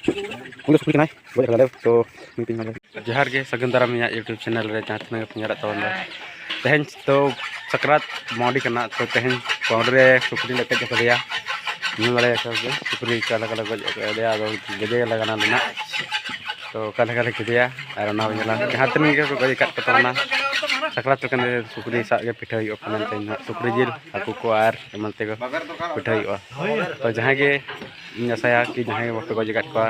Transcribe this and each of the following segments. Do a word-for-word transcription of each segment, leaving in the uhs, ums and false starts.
ᱩᱱᱤ ᱫᱚ ᱥᱩᱠᱨᱤ ᱠᱟᱱᱟᱭ, ᱜᱚᱡ ᱠᱟᱫᱟᱞᱮ᱾ ᱛᱚ ᱢᱤᱫᱴᱤᱱ ᱡᱚᱦᱟᱨ ᱜᱮ, ᱥᱟᱹᱜᱩᱱ ᱫᱟᱨᱟᱢ ᱤᱧᱟᱹᱜ YouTube channel ᱨᱮ, ᱡᱟᱦᱟᱸ ᱛᱤᱱᱟᱹᱜ ᱜᱮᱯᱮ ᱧᱮᱞᱮᱫ ᱛᱟᱵᱚᱱᱟ᱾ ᱛᱮᱦᱮᱧ ᱛᱚ ᱥᱟᱠᱨᱟᱛ ᱵᱟᱹᱣᱰᱤ ᱠᱟᱱᱟ, ᱛᱚ ᱛᱮᱦᱮᱧ ᱵᱟᱹᱣᱰᱤ ᱨᱮ ᱥᱩᱠᱨᱤ ᱞᱮ ᱜᱚᱡ ᱠᱟᱫᱮᱭᱟ᱾ ᱧᱮᱞ ᱫᱟᱲᱮᱭᱟᱠᱚ ᱯᱮ, ᱥᱩᱠᱨᱤ ᱚᱠᱟ ᱞᱮᱠᱟ ᱞᱮ ᱜᱚᱡ ᱠᱟᱫᱮᱭᱟ, ᱟᱫᱚ ᱜᱮᱫᱮ ᱞᱮ ᱜᱟᱱᱟ ᱞᱮᱱᱟ᱾ ᱛᱚ ᱚᱠᱟ ᱞᱮᱠᱟ ᱞᱮ ᱜᱮᱫᱮᱭᱟ ᱟᱨ ᱚᱱᱟ ᱵᱚᱱ ᱧᱮᱞᱟ᱾ ᱡᱟᱦᱟᱸ ᱛᱤᱱᱟᱹᱜ ᱜᱮ ᱠᱚ ᱜᱚᱡ ᱟᱠᱟᱫ ᱠᱚ ᱛᱟᱵᱚᱱᱟ, ᱥᱟᱠᱨᱟᱛ ᱞᱮᱠᱟᱱ ᱫᱤᱱ ᱥᱩᱠᱨᱤ ᱥᱟᱵ ᱜᱮ ᱯᱤᱴᱷᱟᱹ ᱦᱩᱭᱩᱜᱼᱟ ᱠᱟᱱᱟ ᱛᱮᱦᱮᱧ ᱦᱟᱸᱜ᱾ ᱥᱩᱠᱨᱤ ᱡᱤᱞ, ᱦᱟᱹᱠᱩ ᱠᱚ ᱟᱨ ᱮᱢᱟᱱ ᱛᱮᱠᱚ ᱯᱤᱴᱷᱟᱹ ᱦᱩᱭᱩᱜᱼᱟ᱾ ᱛᱚ ᱡᱟᱦᱟᱸᱭ ᱜᱮ, ᱤᱧ ᱟᱥᱟᱭᱟ ᱠᱤ ᱡᱟᱦᱟᱸᱭ ᱜᱮ ᱵᱟᱯᱮ ᱜᱚᱡ ᱟᱠᱟᱫ ᱠᱚᱣᱟ,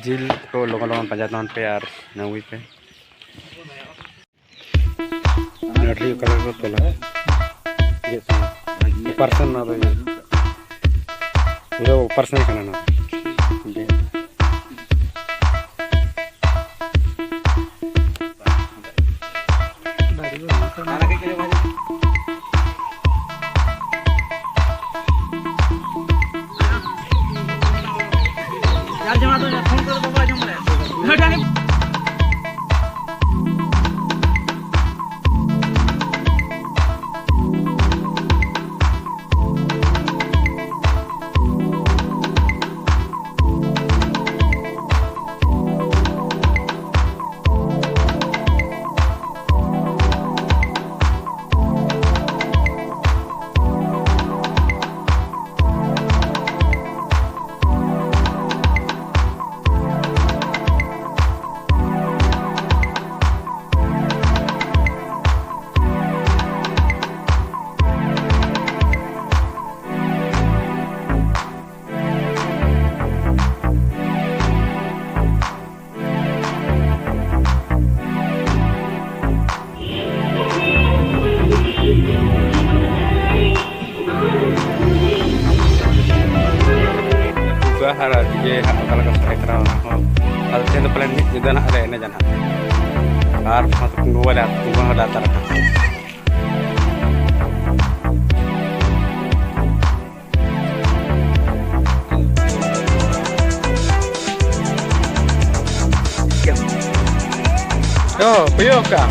ᱡᱤᱞ ᱠᱚ ᱞᱚᱜᱚᱱ ᱞᱚᱜᱚᱱ ᱯᱟᱸᱡᱟ ᱛᱟᱵᱚᱱ ᱯᱮ ᱟᱨ ᱧᱟᱢ ᱟᱹᱜᱩᱭ ᱯᱮ᱾ ᱱᱟᱹᱰᱨᱤ ᱚᱠᱟ ᱞᱮᱠᱟ ᱠᱚ ᱛᱚᱞᱟ? ᱤᱭᱟᱹ ᱠᱟᱱᱟ᱾ ᱚᱯᱟᱨᱮᱥᱚᱱ ᱱᱚᱣᱟ ᱫᱚ ᱤᱭᱟᱹ᱾ ᱯᱩᱨᱟᱹ ᱚᱯᱟᱨᱮᱥᱚᱱ ᱠᱟᱱᱟ ᱱᱚᱣᱟ᱾ ᱵᱩᱵᱟᱹ ᱟᱨ ᱰᱤᱡᱮ ᱦᱟᱸᱜ ᱚᱠᱟ ᱞᱮᱠᱟ ᱥᱟᱰᱮ ᱠᱟᱱᱟ ᱚᱱᱟ ᱦᱚᱸ᱾ ᱟᱫᱚ ᱛᱮᱦᱮᱧ ᱫᱚ ᱯᱟᱞᱮᱱ ᱢᱤᱫ ᱧᱤᱫᱟᱹ ᱱᱟᱦᱟᱜ ᱞᱮ ᱮᱱᱮᱡᱟ ᱱᱟᱦᱟᱜ᱾ ᱟᱨ ᱥᱟᱶᱛᱮ ᱠᱩᱢᱵᱟᱹ ᱵᱟᱞᱮ ᱟᱛᱟᱨ ᱠᱟᱱᱟ᱾ ᱚ, ᱦᱩᱭᱩᱜ ᱠᱟ᱾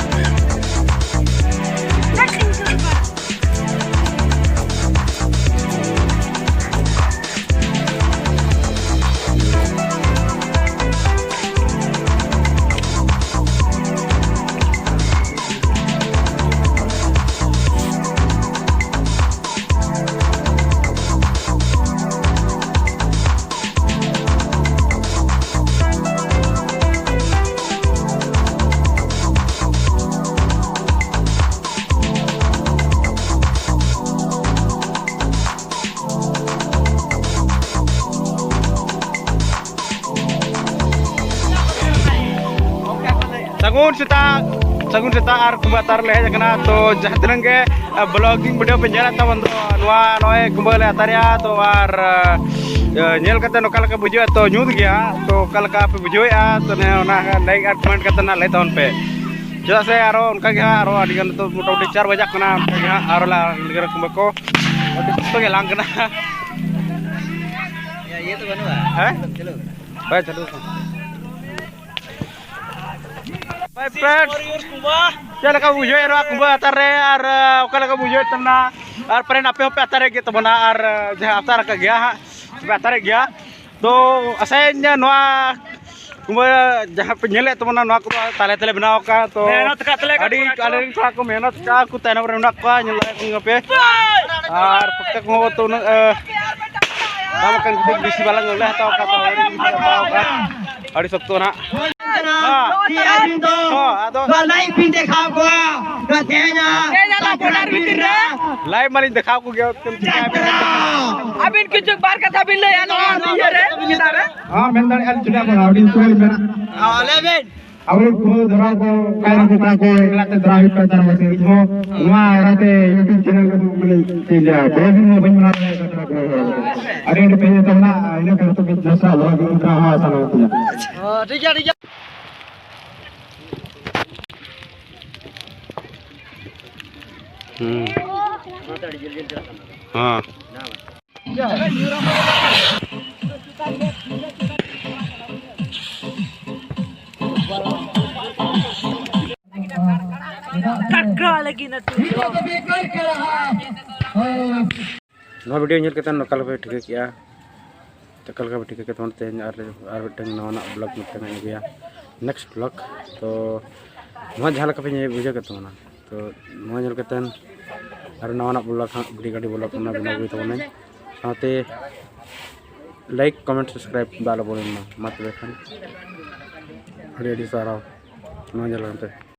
ᱥᱟᱹᱜᱩᱱ ᱥᱮᱛᱟᱜ, ᱥᱟᱹᱜᱩᱱ ᱥᱮᱛᱟᱜ᱾ ᱟᱨ ᱠᱩᱢᱵᱟᱹ ᱟᱛᱟᱨ ᱞᱮ ᱦᱮᱡ ᱟᱠᱟᱱᱟ᱾ ᱛᱚ ᱡᱟᱦᱟᱸ ᱛᱤᱱᱟᱹᱜ ᱜᱮ, ᱟ, vlogging video ᱯᱮ ᱧᱮᱞᱮᱫ ᱛᱟᱵᱚᱱ ᱫᱚ, ᱱᱚᱣᱟ ᱱᱚᱜᱼᱚᱭ ᱠᱩᱢᱵᱟᱹ ᱞᱮ ᱟᱛᱟᱨᱮᱜᱼᱟ᱾ ᱛᱚ ᱟᱨ, ᱟ, ᱧᱮᱞ ᱠᱟᱛᱮ ᱚᱠᱟ ᱞᱮᱠᱟ ᱵᱩᱡᱷᱟᱹᱜᱼᱟ? ᱛᱚ ᱧᱩᱛ ᱜᱮᱭᱟ, ᱛᱚ ᱚᱠᱟ ᱞᱮᱠᱟ ᱯᱮ ᱵᱩᱡᱷᱟᱹᱣᱮᱫᱼᱟ? ᱛᱚ ᱚᱱᱟ ᱞᱟᱭᱤᱠ ᱟᱨ ᱠᱚᱢᱮᱱᱴ ᱠᱟᱛᱮ ᱱᱟᱜ ᱞᱟᱹᱭ ᱛᱟᱵᱚᱱ ᱯᱮ᱾ ᱪᱮᱫᱟᱜ ᱥᱮ ᱟᱨᱚ ᱚᱱᱠᱟ ᱜᱮ ᱦᱟᱸᱜ ᱟᱨᱚ ᱟᱹᱰᱤ ᱜᱟᱱ, ᱱᱤᱛᱚᱜ ᱢᱚᱴᱟᱢᱩᱴᱤ ᱪᱟᱨ ᱵᱟᱡᱟᱜ ᱠᱟᱱᱟ, ᱚᱱᱠᱟ ᱜᱮ ᱦᱟᱸᱜ ᱟᱨᱚ ᱞᱮ ᱟᱨᱟᱢ ᱞᱮᱜᱮ ᱠᱩᱢᱵᱟᱹ ᱠᱚ᱾ ᱟᱹᱰᱤ ᱥᱚᱠᱛᱚ ᱜᱮ ᱞᱟᱝ ᱠᱟᱱᱟ᱾ ᱦᱮᱸ? ᱵᱟᱭ ᱪᱟᱹᱞᱩ ᱟᱠᱟᱱᱟ᱾ Hi friends, ᱪᱮᱫ ᱞᱮᱠᱟ ᱵᱩᱡᱷᱟᱹᱣᱮᱫ ᱱᱚᱣᱟ ᱠᱩᱢᱵᱟᱹ ᱟᱛᱟᱨ ᱨᱮ? ᱟᱨ, ᱟ, ᱚᱠᱟ ᱞᱮᱠᱟ ᱵᱩᱡᱷᱟᱹᱣᱮᱫ ᱛᱟᱵᱚᱱᱟ? ᱟᱨ friend, ᱟᱯᱮ ᱦᱚᱸᱯᱮ ᱟᱛᱟᱨᱮᱫ ᱜᱮ ᱛᱟᱵᱚᱱᱟ, ᱟᱨ, ᱟ, ᱡᱟᱦᱟᱸ ᱟᱛᱟᱨ ᱟᱠᱟᱫ ᱜᱮᱭᱟ ᱦᱟᱸᱜ, ᱯᱮ ᱟᱛᱟᱨᱮᱫ ᱜᱮᱭᱟ᱾ ᱛᱚ ᱟᱥᱟᱭᱟᱹᱧ ᱱᱚᱣᱟ ᱠᱩᱢᱵᱟᱹ ᱡᱟᱦᱟᱸ ᱯᱮ ᱧᱮᱞᱮᱫ ᱛᱟᱵᱚᱱᱟ, ᱱᱚᱣᱟ ᱠᱚᱫᱚ ᱛᱟᱞᱮ ᱛᱟᱞᱮ ᱵᱮᱱᱟᱣ ᱟᱠᱟᱫᱼᱟ᱾ ᱛᱚ ᱢᱮᱦᱱᱚᱛ ᱟᱠᱟᱫ ᱛᱟᱞᱮ ᱟᱹᱰᱤ ᱠᱚᱲᱟ ᱠᱚ᱾ ᱟᱞᱮ ᱨᱮᱱ ᱠᱚᱲᱟ ᱠᱚ ᱢᱮᱦᱱᱚᱛ ᱟᱠᱟᱫᱼᱟ, ᱠᱚ ᱛᱟᱭᱱᱚᱢ ᱨᱮ ᱢᱮᱱᱟᱜ ᱠᱚᱣᱟ, ᱧᱮᱞ ᱫᱟᱲᱮᱭᱟᱜ ᱠᱟᱱ ᱜᱮᱭᱟᱯᱮ᱾ ᱟᱨ ᱯᱚᱴᱠᱟ ᱠᱚᱦᱚᱸ ᱛᱚ ᱩᱱᱟᱹᱜ, ᱟ, ᱫᱟᱢ ᱟᱠᱟᱱ ᱠᱷᱟᱹᱛᱤᱨ ᱵᱮᱥᱤ ᱵᱟᱞᱟᱝ ᱞᱮ ᱦᱟᱛᱟᱣ ᱟᱠᱟᱫ ᱛᱟᱦᱮᱸ, ᱟᱹᱰᱤ ᱵᱮᱥᱤ ᱞᱮ ᱦᱟᱛᱟᱣ ᱟᱠᱟᱫ, ᱟᱹᱰᱤ ᱥᱚᱠᱛᱚ ᱱᱟᱜ᱾ ᱦᱮᱸ᱾ ᱡᱮ ᱟᱹᱵᱤᱱ ᱫᱚ ᱦᱚᱸ, ᱟᱫᱚ ᱱᱚᱣᱟ live ᱵᱤᱱ ᱫᱮᱠᱷᱟᱣ ᱠᱚᱣᱟ, ᱱᱚᱣᱟ ᱛᱮᱦᱮᱧᱟᱜ ᱛᱮᱦᱮᱧᱟᱜ ᱱᱚᱣᱟ border ᱵᱷᱤᱛᱤᱨ ᱨᱮ᱾ Live ᱢᱟᱞᱤᱧ ᱫᱮᱠᱷᱟᱣ ᱠᱚᱜᱮᱭᱟ, ᱪᱮᱫ ᱮᱢ ᱪᱤᱠᱟᱹᱭᱟ? ᱟᱹᱵᱤᱱ ᱠᱤᱪᱷᱩ ᱵᱟᱨ ᱠᱟᱛᱷᱟ ᱵᱤᱱ ᱞᱟᱹᱭᱟ ᱱᱚᱣᱟ ᱤᱭᱟᱹ ᱨᱮ, ᱪᱮᱛᱟᱱ ᱨᱮ? ᱦᱚᱸ, ᱢᱮᱱ ᱫᱟᱲᱮᱭᱟᱜᱼᱟ ᱞᱤᱧ, ᱪᱮᱫᱟᱜ ᱵᱟᱝ? ᱟᱹᱰᱤ ᱩᱥᱟᱹᱨᱟ ᱞᱤᱧ ᱢᱮᱱᱟ᱾ ᱦᱚᱸ, ᱞᱟᱹᱭ ᱵᱤᱱ᱾ ᱟᱵᱚᱨᱮᱱ ᱠᱩᱲᱤ ᱫᱷᱚᱨᱟᱣ ᱠᱚ ᱚᱠᱟᱭ ᱱᱟᱠᱚ ᱠᱟᱱᱟ ᱠᱚ, ᱮᱠᱞᱟ ᱛᱮ ᱫᱷᱚᱨᱟᱣ ᱦᱩᱭᱩᱜ ᱠᱟᱱ ᱛᱟᱦᱮᱱᱟ ᱯᱟᱥᱮ᱾ ᱤᱧ ᱦᱚᱸ ᱱᱚᱣᱟ ᱦᱚᱨᱟᱛᱮ YouTube channel ᱨᱮ ᱢᱟᱱᱮ ᱪᱮᱫ ᱤᱧ ᱞᱟᱹᱭᱟ, ᱵᱚᱦᱩ ᱫᱤᱱ ᱦᱚᱸ ᱵᱟᱹᱧ ᱢᱟᱱᱟᱣ ᱫᱟᱲᱮ ᱟᱠᱟᱫ ᱛᱟᱦᱮᱱᱟ ᱠᱩᱲᱤ ᱦᱚᱲ ᱠᱚ᱾ ᱟᱹᱰᱤ ᱟᱹᱰᱤ ᱛᱟᱦᱮᱸ ᱛᱟᱵᱚᱱᱟ, ᱤᱱᱟᱹ ᱠᱷᱟᱹᱛᱤᱨ ᱛᱮ ᱡᱟᱹᱥᱛᱤ ᱟᱵᱚᱣᱟᱜ ᱜᱮ ᱩᱫᱽᱨᱟ ᱦᱚᱸ ᱟᱥᱟ ᱵᱟᱹᱱᱩᱜ ᱛᱤᱧᱟ᱾ ᱚ, ᱴᱷᱤᱠ ᱜᱮᱭᱟ, ᱴᱷᱤᱠ ᱜᱮᱭᱟ᱾ ᱦᱩᱸ᱾ ᱦᱮᱸ᱾ ᱴᱟᱴᱠᱟ ᱞᱟᱹᱜᱤᱫ ᱱᱟᱹᱴᱩ᱾ ᱱᱚᱣᱟ video ᱧᱮᱞ ᱠᱟᱛᱮ ᱚᱠᱟ ᱞᱮᱠᱟ ᱯᱮ ᱴᱷᱤᱠᱟᱹ ᱠᱮᱜᱼᱟ? ᱚᱠᱟ ᱞᱮᱠᱟ ᱯᱮ ᱴᱷᱤᱠᱟᱹ ᱠᱮᱫ ᱛᱟᱵᱚᱱᱟ ᱛᱮᱦᱮᱧ ᱟᱨ, ᱟᱨ ᱢᱤᱫᱴᱟᱝ ᱱᱟᱣᱟᱱᱟᱜ vlog ᱢᱤᱫᱴᱟᱝ ᱟᱹᱜᱩᱭᱟ, next vlog᱾ ᱛᱚ ᱱᱚᱣᱟ ᱡᱟᱦᱟᱸ ᱞᱮᱠᱟ ᱯᱮ ᱧᱮᱞ ᱵᱩᱡᱷᱟᱹᱣ ᱠᱮᱫ ᱛᱟᱵᱚᱱᱟ, ᱛᱚ ᱱᱚᱣᱟ ᱧᱮᱞ ᱠᱟᱛᱮ ᱟᱨ ᱱᱟᱣᱟᱱᱟᱜ vlog ᱦᱟᱸᱜ ᱜᱟᱹᱰᱤ ᱜᱟᱹᱰᱤ vlog ᱚᱱᱟ ᱵᱮᱱᱟᱣ ᱟᱹᱜᱩᱭ ᱛᱟᱵᱚᱱᱟᱹᱧ᱾ ᱥᱟᱶᱛᱮ like, comment, subscribe ᱫᱚ ᱟᱞᱚ ᱵᱚᱱ ᱢᱟ᱾ ᱢᱟ ᱛᱚᱵᱮ ᱠᱷᱟᱱ ᱟᱹᱰᱤ ᱟᱹᱰᱤ ᱥᱟᱨᱦᱟᱣ ᱱᱚᱣᱟ ᱧᱮᱞ ᱠᱟᱛᱮ᱾